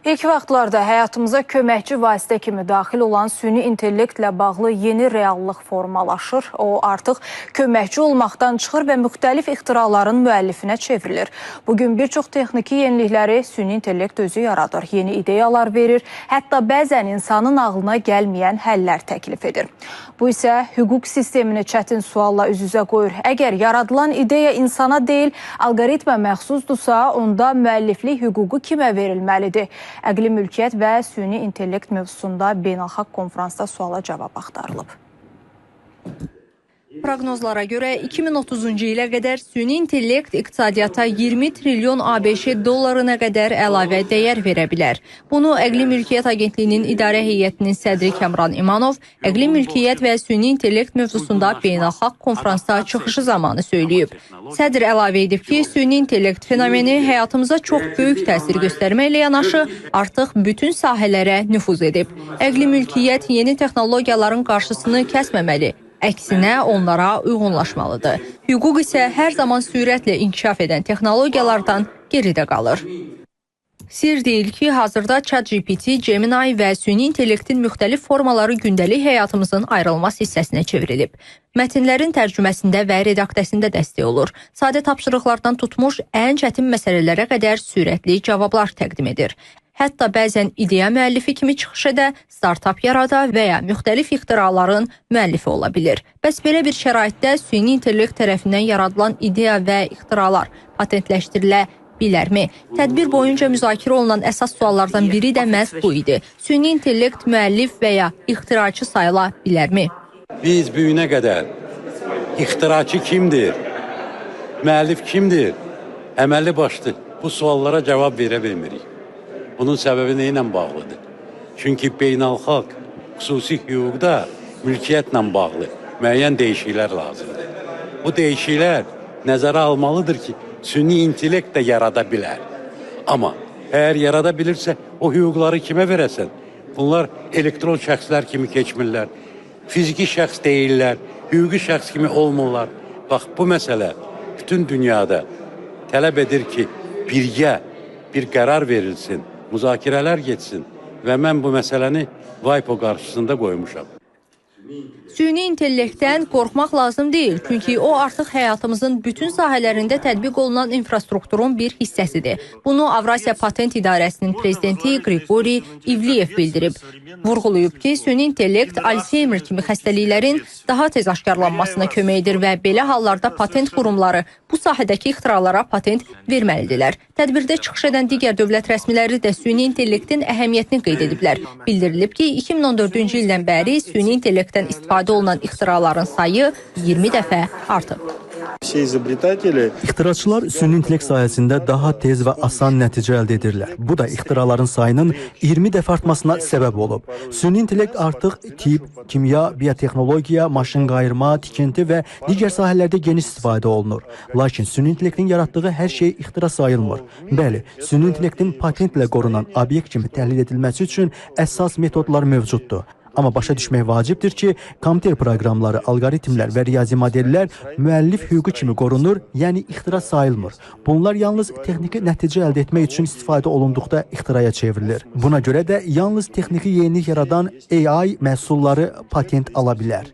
İlk vaxtlarda həyatımıza köməkçi vasitə kimi daxil olan süni intellektlə bağlı yeni reallıq formalaşır. O artıq köməkçi olmaqdan çıxır və müxtəlif ixtiraların müəllifinə çevrilir. Bugün bir çox texniki yenilikləri süni intellekt özü yaradır, yeni ideyalar verir, hətta bəzən insanın ağlına gəlməyən həllər təklif edir. Bu isə hüquq sistemini çətin sualla üz-üzə qoyur. Əgər yaradılan ideya insana deyil, alqoritmə məxsusdursa, onda müəlliflik hüququ kimə verilməlidir? Əqli mülkiyyət və süni intellekt mövzusunda beynəlxalq konfransda suala cavab axtarılıb. Proqnozlara görə 2030-cu ilə qədər süni intellekt iqtisadiyyata 20 trilyon ABŞ dollarına qədər əlavə dəyər verə bilər. Bunu Əqli Mülkiyyət Agentliyinin İdarə Heyətinin sədri Kamran İmanov əqli mülkiyyət və süni intellekt mövzusunda beynəlxalq konfransda çıxışı zamanı söyləyib. Sədr əlavə edib ki, süni intellekt fenomeni həyatımıza çox böyük təsir göstərməklə yanaşı artıq bütün sahələrə nüfuz edib. Əqli mülkiyyət yeni texnologiyaların qarşısını kəsməməli, əksinə onlara uyğunlaşmalıdır. Hüquq isə hər zaman sürətlə inkişaf edən texnologiyalardan geridə qalır. Sir deyil ki, hazırda ChatGPT, Gemini və süni intellektin müxtəlif formaları gündəlik həyatımızın ayrılmaz hissəsinə çevrilib. Mətnlərin tərcüməsində və redaktəsində dəstək olur. Sadə tapşırıqlardan tutmuş ən çətin məsələlərə qədər sürətli cavablar təqdim edir. Hətta bəzən ideya müəllifi kimi çıxış edə, startap yarada və ya müxtəlif ixtiraların müəllifi ola bilir. Bəs belə bir şəraitdə süni intellekt tərəfindən yaradılan ideya və ixtiralar patentləşdirilə bilərmi? Tədbir boyunca müzakirə olunan əsas suallardan biri də məhz bu idi. Süni intellekt müəllif və ya ixtiraçı sayıla bilərmi? Biz bu günə qədər ixtiraçı kimdir, müəllif kimdir, əməlli başlı bu suallara cavab verə bilmirik. Bunun səbəbi nə ilə bağlıdır? Çünki beynəlxalq xüsusi hüquqda mülkiyyətlə bağlı müəyyən dəyişikliklər lazımdır. Bu dəyişikliklər nəzərə almalıdır ki, süni intellekt də yarada bilər. Amma əgər yarada bilirsə, o hüquqları kimə verəsən? Bunlar elektron şəxslər kimi keçmirlər, fiziki şəxs deyirlər, hüquqi şəxs kimi olmurlar. Bax, bu məsələ bütün dünyada tələb edir ki, birgə bir qərar verilsin, müzakirələr getsin və mən bu məsələni WIPO qarşısında qoymuşam. Süni intellektdən qorxmaq lazım deyil, çünki o artıq həyatımızın bütün sahələrində tətbiq olunan infrastrukturun bir hissəsidir. Bunu Avrasiya Patent İdarəsinin prezidenti Qriqori İvliyev bildirib. Vurğulayıb ki, süni intellekt Alzheimer kimi xəstəliklərin daha tez aşkarlanmasına kömək edir və belə hallarda patent qurumları bu sahədəki ixtiralara patent verməlidirlər. Tədbirdə çıxış edən digər dövlət rəsmiləri də süni intellektin əhəmiyyətini qeyd ediblər. Bildirilib ki, 2014-cü ildən bəri süni intellektdən istifadə olunan ixtiraların sayı 20 dəfə artıb. İxtiraçılar süni intellekt sayəsində daha tez və asan nəticə əldə edirlər. Bu da ixtiraların sayının 20 dəfə artmasına səbəb olub. Süni intellekt artıq tibb, kimya, biotexnologiya, maşın qayırma, tikinti və digər sahələrdə geniş istifadə olunur. Lakin süni intellektin yaratdığı hər şey ixtira sayılmır. Bəli, süni intellektin patentlə qorunan obyekt kimi təhlil edilməsi üçün əsas metodlar mövcuddur. Amma başa düşmək vacibdir ki, kompüter proqramları, alqoritmlər və riyazi modellər müəllif hüququ kimi qorunur, yəni ixtira sayılmır. Bunlar yalnız texniki nəticə əldə etmək üçün istifadə olunduqda ixtiraya çevrilir. Buna görə də yalnız texniki yenilik yaradan AI məhsulları patent ala bilər.